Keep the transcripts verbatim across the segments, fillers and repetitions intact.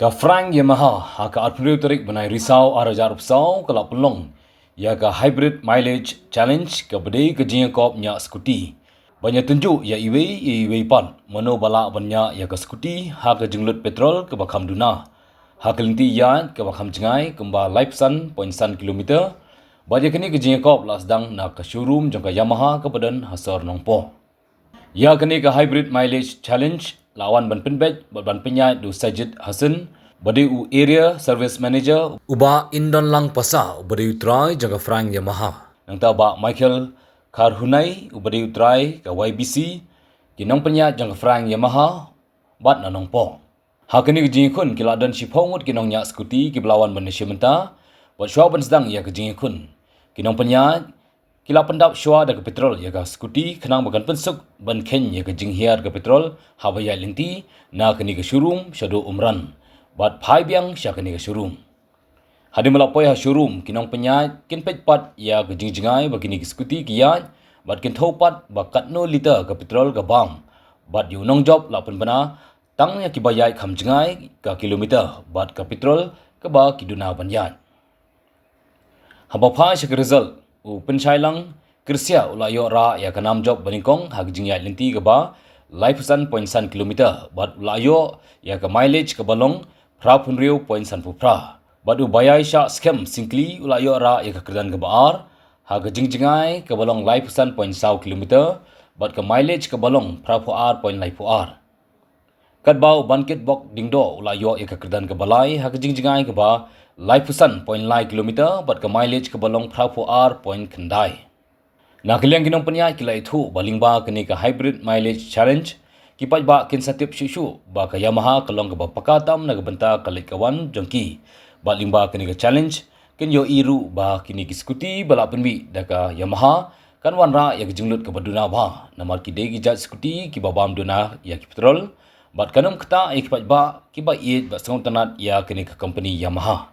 Ka Frank Yamaha ha ka arphew tarik bnai Risaw arhajar arphew saw ka la pynlong ïa ka Hybrid Mileage Challenge, ka ba dei ka jingïakop ñiah skuti ban ïatynjuh ïa iwei ïa iwei pat mano ba lah ban ñiah ïa ka skuti ha ka jinglut petrol ka ba kham duna ha ka lynti ïaid ka ba kham jngai kumba laiphew san point san kilometer, bad ïa kane ka jingïakop la sdang na ka showroom jong ka Yamaha ka ba don ha sor Nongpoh. Ïa kane ka Hybrid Mileage Challenge la wan ban pynbeit bad ban pynïaid da u Sajid Hassan, ba dei u Area Service Manager, u Bah Indonlang Pasa, u ba dei u trai jong ka Frank Yamaha, nangta Bah Michael Kharhunai, u ba dei u trai ka Y B C, ki nongpynïaid jong ka Frank Yamaha bad na Nongpoh. Ha kane ka jingïakhun ki la don shiphew ngut ki nongñiah skuti ki ba la wan ban ïashim bynta, bad shuwa ban sdang ïa ka jingïakhun, ki nongpynïaid ki la pyndap shuwa da ka petrol ïa ka skuti khnang ba kan pynsuk ban kheiñ ïa ka jinghiar ka petrol haba ïaid lynti na kane ka showroom shaduh Umran bad phai biang sha kane ka showroom. Hadien ba la poi ha showroom, ki nongpynïaid kin peit pat ïa ka jingjngai ba kine ki skuti ki ïaid bad kin thew pat ba katno liter ka petrol ka bam, bad ïa u nongjop la pynbna tang ïa ki ba ïaid kham jngai ka kilometer bad ka petrol ka ba ki duna ban ïaid. Haba phai sha ka result, u Pynshailang Kyrsia u la ïoh rah ïa ka nam jop ba nyngkong ha ka jingïaid lynti ka ba laiphew san point san kilometer bad u la ïoh ïa ka mileage ka ba long phraphew hynriew point sanphew phra. Bad u Baïaishah Skhem Syngkli u la ïoh rah ïa ka kyrdan ka ba ar ha ka jingjngai ka ba long laiphew san point saw kilometer bad ka mileage ka ba long phraphew ar point laiphew ar. Katba u Bankit Bok Dingdo u la ïoh ïa ka kyrdan ka ba lai ha ka jingjngai ka ba laiphew san point lai kilometer bad ka mileage ka ba long phraphew ar point khyndai. Na ka liang ki nongpynïaid ki la ïathuh ba lyngba kane ka Hybrid Mileage Challenge, ki paidbah kin sa tip shuh shuh ba ka Yamaha ka long ka ba paka tam na ka bynta ka leit ka wan jong ki. Bad lyngba kane ka challenge, kin ïohi ruh ba kine ki skuti ba la pynmih da ka Yamaha kan wanrah ïa ka jinglut ka ba duna bha, namar ki dei ki jait skuti ki ba bam duna ïa ki petrol, bad kan ym ktah ïa ki paidbah ki ba ïeit bad sngewtynnat ïa kane ka company Yamaha.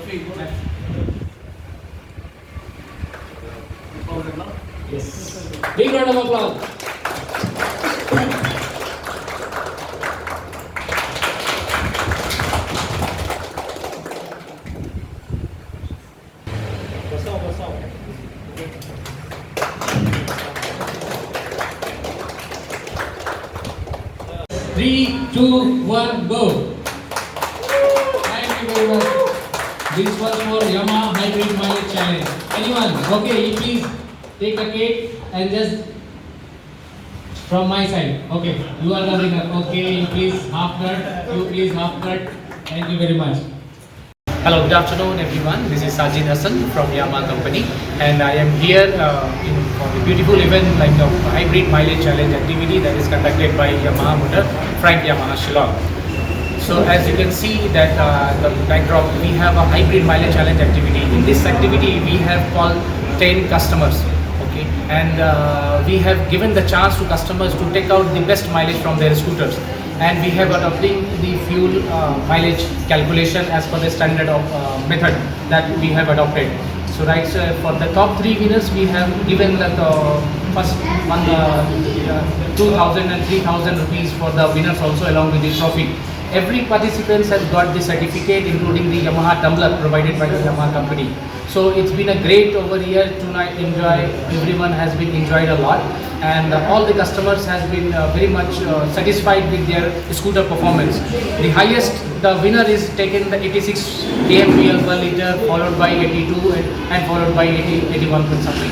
Yes. Big round of applause. Three, two, one, go. Thank you very much. This was for Yamaha Hybrid Mileage Challenge. Anyone? Okay, you please take a cake and just from my side. Okay, you are the winner. Okay, you please half cut. You please half cut. Thank you very much. Hello, good afternoon, everyone. This is Sajid Hassan from Yamaha Company, and I am here uh, in, for the beautiful event like the Hybrid Mileage Challenge activity that is conducted by Yamaha Motor Frank Yamaha Shillong. So as you can see that uh, the backdrop, we have a hybrid mileage challenge activity. In this activity, we have called ten customers, okay, and uh, we have given the chance to customers to take out the best mileage from their scooters, and we have adopting the fuel uh, mileage calculation as per the standard of uh, method that we have adopted. So right, so for the top three winners, we have given the uh, first one uh, uh, two thousand and three thousand rupees for the winners also along with the trophy. Every participant has got the certificate, including the Yamaha tumbler provided by the Yamaha company. So it's been a great over here tonight. Enjoy, everyone has been enjoyed a lot, and uh, all the customers has been uh, very much uh, satisfied with their scooter performance. The highest, the winner is taken the eighty-six K M P L per liter, followed by eighty-two and, and followed by eighty, eighty-one point something.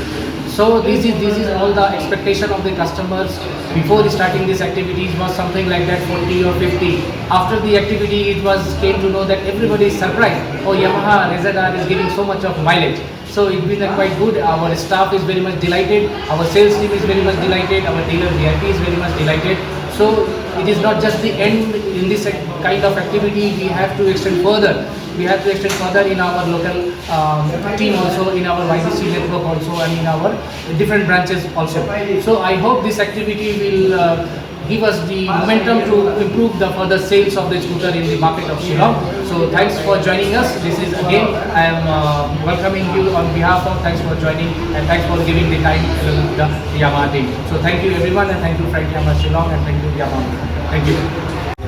So this is this is all the expectation of the customers before starting these activities was something like that forty or fifty. After the activity, it was came to know that everybody is surprised. Oh, Yamaha Razor R is giving so much of mileage. So it's been a quite good. Our staff is very much delighted. Our sales team is very much delighted. Our dealer V I P is very much delighted. So it is not just the end in this kind of activity. We have to extend further. We have to extend further in our local um, team also, in our Y B C network also, and in our different branches also. So I hope this activity will uh, give us the momentum to improve the further sales of the scooter in the market of Shillong. So thanks for joining us. This is again, I am uh, welcoming you on behalf of, thanks for joining and thanks for giving the time to the Yamaha team. So thank you everyone and thank you Frank Yamaha Shillong and thank you Yamaha. Thank you.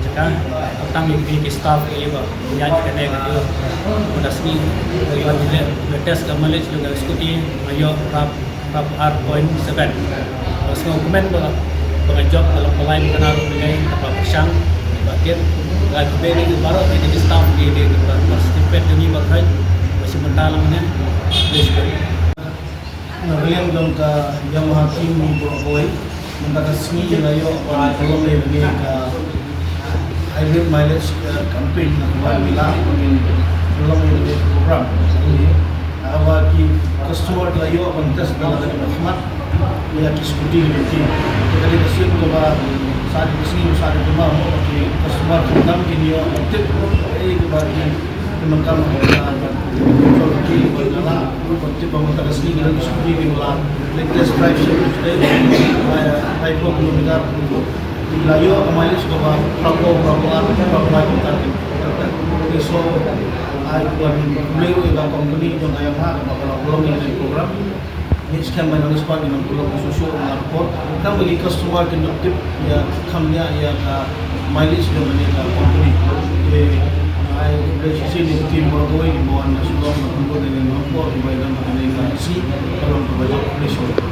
Jaka, tang ïa ki staff ïa ba ïa kane ka ïa ba da sngi ïa ba latest ka mileage jong ka scooty ïa ba ba ar point seven. Ba sngew kmen ba ba nga jop dalam palai ba kana ruh ngai ka ba pyrshang ba kit ba ki ba ni baroh ki staff ki di ba participate ni ba khai ba shi mynta lang ne. Please. Na liang jong ka Yamaha team ni baroh kawei. Mynta ka sngi ngi la ïoh ban pynlong ïa kane ka hybrid mileage, eh, campaign na ka wan ngi la pynlong ïa kane ka program. Ngi, ah, ba ki customer ki la ïoh ban test da la ka khmat ïa ki scooty ki. Ka dei ka sien kaba sa ka sngi sa ka jingma mo ki customer ki dang kin ïoh ban tip ïa kaba ki Ki nongkam ba ba ki ba la ba tip ba mynta ka sngi ki la scooty ki ba la test drive sha Tuesday ba five kilometer. Ki la ïoh ka mileage kaba phraphew phraphew ar phraphew lai kilometer. Ki so ai khublei ruh ïa ka company jong ka Yamaha kaba ka la pynlong ïa ka program. Ngi skhem ba nang spot ngi nang pynlong shuh shuh nang report. Tang ba ki customer kin ïoh tip ïa kham ïa ïa ka mileage jong kane ka company. Te ai khublei shisien ïa ki team baroh kawei kiba wan na Shillong na pynbud ïa ngi na report kiba ïadon bad kane ka sngi. Ka long kaba jop, khublei shisien.